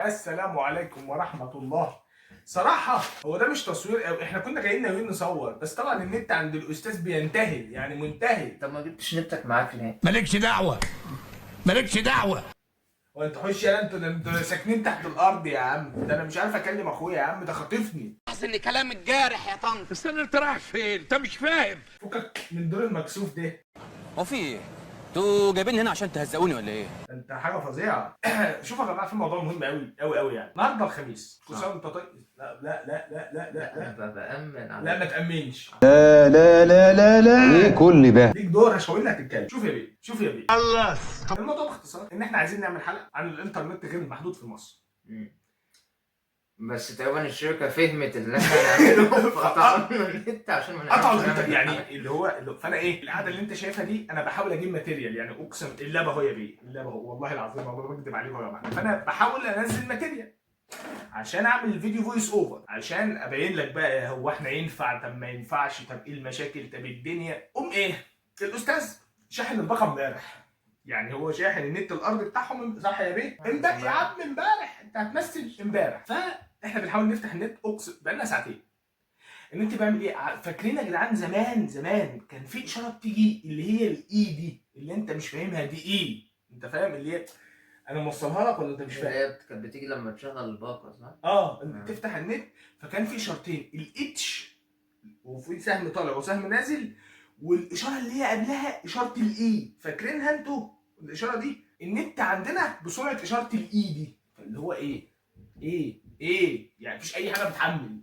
السلام عليكم ورحمة الله. صراحة هو ده مش تصوير قوي، احنا كنا جايين ناويين نصور، بس طبعا النت عند الأستاذ بينتهي، يعني منتهي. طب ما جبتش نتك معاك ليه؟ مالكش دعوة، مالكش دعوة. وانت حوش يا انتوا، ده انتوا ساكنين تحت الأرض يا عم، ده أنا مش عارف أكلم أخويا يا عم، ده خاطفني. حاسس ان كلامك جارح يا طنط. استنى، انت رايح فين؟ انت مش فاهم. فكك من دور المكسوف ده. هو في ايه؟ انتوا جايبين هنا عشان تهزقوني ولا ايه؟ ده انت حاجة فظيعة. شوف يا جماعة، في موضوع مهم قوي قوي قوي، يعني النهارده الخميس، كل سنة وانت طيب. لا لا لا لا لا لا لا. انا بأمن على لا ما تأمنش. لا لا لا لا لا، ايه كل ده؟ ليك دور هشاور لك هتتكلم. شوف يا بيه، شوف يا بيه، خلص الموضوع باختصار. ان احنا عايزين نعمل حلقة عن الانترنت غير المحدود في مصر. مم. بس تقريبا الشركة فهمت اللي احنا هنعمله فقطعوا لنا النت عشان ما قطعوا نعرفش الانتر نعمل يعني الحلقة. اللي هو فانا ايه القعدة اللي انت شايفها دي، انا بحاول اجيب material، يعني اقسم ال lap اهو يا بيه، ال lap اهو، والله العظيم ما بكذب عليكم يا جماعة. فانا بحاول انزل material عشان اعمل الفيديو voice over، عشان ابين لك بقى هو احنا ينفع، طب ما ينفعش، طب ايه المشاكل، طب الدنيا. قوم ايه، الاستاذ شاحن الباقه امبارح، يعني هو شاحن النت الارضي بتاعهم، صح يا بيه؟ امبارح يا عم، امبارح، انت هتمثل امبارح. فاحنا بنحاول نفتح النت، اقسم بقالنا ساعتين. النت بيعمل ايه؟ فاكرين يا جدعان زمان زمان كان في اشارة بتيجي اللي هي ال E دي اللي انت مش فاهمها دي ايه؟ انت فاهم اللي هي انا موصلها لك ولا انت مش فاهم؟ اللي هي كانت بتيجي لما تشغل الباقة، صح؟ اه، انت آه. تفتح النت، فكان في اشارتين، ال H وفي سهم طالع وسهم نازل، والاشارة اللي هي قبلها اشارة ال E، فاكرينها انتوا الاشارة دي؟ النت عندنا بسرعة اشارة ال E دي، فاللي هو ايه ايه ايه، يعني مفيش اي حاجة بتحمل،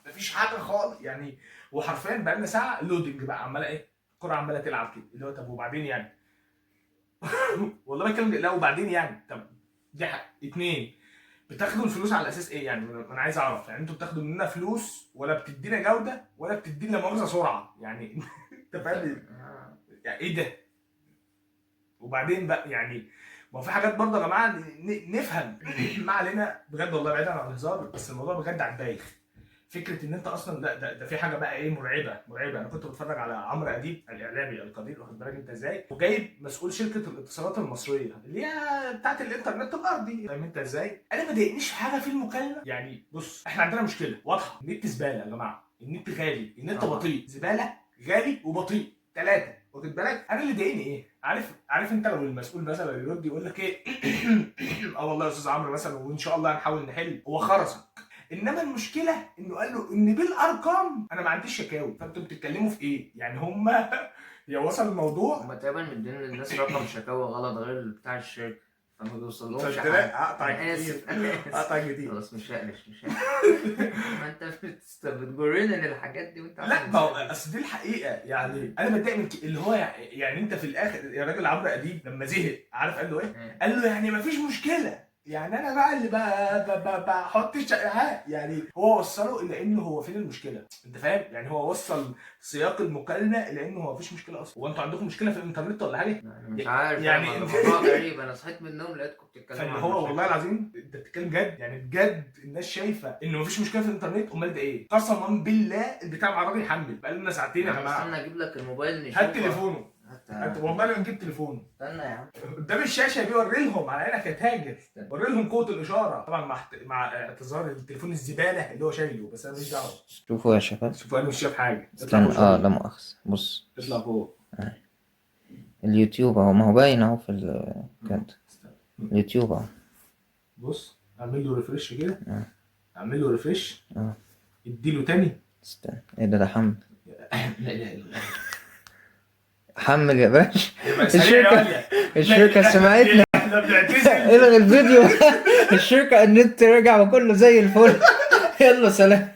مفيش حاجة خالص يعني. وحرفيا بقى لنا ساعة loading بقى، عماله ايه، الكره عماله تلعب كده، اللي هو طب وبعدين يعني. والله بتكلم، لا وبعدين يعني. طب دي حق اتنين، بتاخدوا الفلوس على اساس ايه يعني؟ انا عايز اعرف، يعني انتوا بتاخدوا مننا فلوس ولا بتدينا جوده ولا بتدينا مؤاخذة سرعة يعني. انت فاهم؟ آه. يعني ايه ده؟ وبعدين بقى يعني ما هو في حاجات برضه يا جماعة نفهم. ما علينا، بجد والله بعيدا عن الهزار، بس الموضوع بجد على البايخ. فكرة ان انت اصلا لا ده في حاجة بقى ايه مرعبة مرعبة. انا كنت بتفرج على عمرو اديب الاعلامي القدير، واخد بالك انت ازاي، وجايب مسؤول شركة الاتصالات المصرية اللي هي بتاعت الانترنت الارضي، فاهم انت ازاي؟ انا ما ضايقنيش في حاجة في المكالمة يعني. بص، احنا عندنا مشكلة واضحه، النت زبالة يا جماعة، النت غالي، النت طبعا. بطيء، زبالة، غالي وبطيء، ثلاثة، واخد بالك؟ انا اللي ضايقني ايه؟ عارف انت لو المسؤول مثلا يرد يقول لك ايه؟ اه والله يا استاذ عمرو مثلا، وان شاء الله هنحاول نحل، هو خرسك. انما المشكلة انه قال له ان بالارقام انا ما عنديش شكاوي، فانتوا بتتكلموا في ايه؟ يعني هم يا وصل الموضوع. هما تقريبا مدين للناس رقم شكاوى غلط غير بتاع الشركة، فما بيوصلهمش فانت حاجة. لا، هقطع أنا كتير. آسف، أنا آسف. هقطع كتير. خلاص مش هقلش، مش هقلش. ما انت بتجرنا للحاجات دي وانت لا عارف. ما هو اصل دي الحقيقة يعني. انا بتضايق من اللي هو يعني انت في الاخر يا راجل، عمرو اديب لما زهق عارف قال له ايه؟ قال له يعني مفيش مشكلة، يعني انا بقى اللي بحط الشائعات. يعني هو وصله الى انه هو فين المشكلة، انت فاهم؟ يعني هو وصل سياق المكالمة الى انه هو مفيش مشكلة اصلا. هو انتوا عندكم مشكلة في الانترنت ولا حاجة؟ انا مش عارف يعني يعني الموضوع غريب، انا صحيت من النوم لقيتكم بتتكلموا فاللي عن هو مشاكل. والله العظيم انت بتتكلم جد يعني، بجد الناس شايفه انه مفيش مشكلة في الانترنت، امال ده ايه؟ قسما بالله البتاع مع الراجل يحمل بقى لنا ساعتين يا يا عم جماعة. استنى اجيب لك الموبايل نشوف. هات تليفونه، هات. هات، والله لو نجيب تليفونه استنى يا عم. قدام الشاشة بيوري لهم على عينك يا تاجر، استنى. وري لهم قوة الاشارة. طبعا مع اعتذار التليفون الزبالة اللي هو شايله، بس انا مش دعوه. شوفوا يا شباب. شوفوا انا مش شايف حاجة. اطلع استنى فوق شوية. اه لا مؤاخذة، بص. اطلع فوق. اليوتيوب اهو، ما هو باين اهو في كده. استنى. اليوتيوب اهو. بص، اعمل له refresh كده. آه. اعمل له refresh. اه. اديله تاني. استنى، ايه ده؟ ده حمل. لا اله الا الله. حمل يا باشا. يبقى سريع يا ولية. الشركة سمعتنا. احنا بنعتذر. الغي الفيديو. الشركة النت رجع وكله زي الفل. يلا سلام.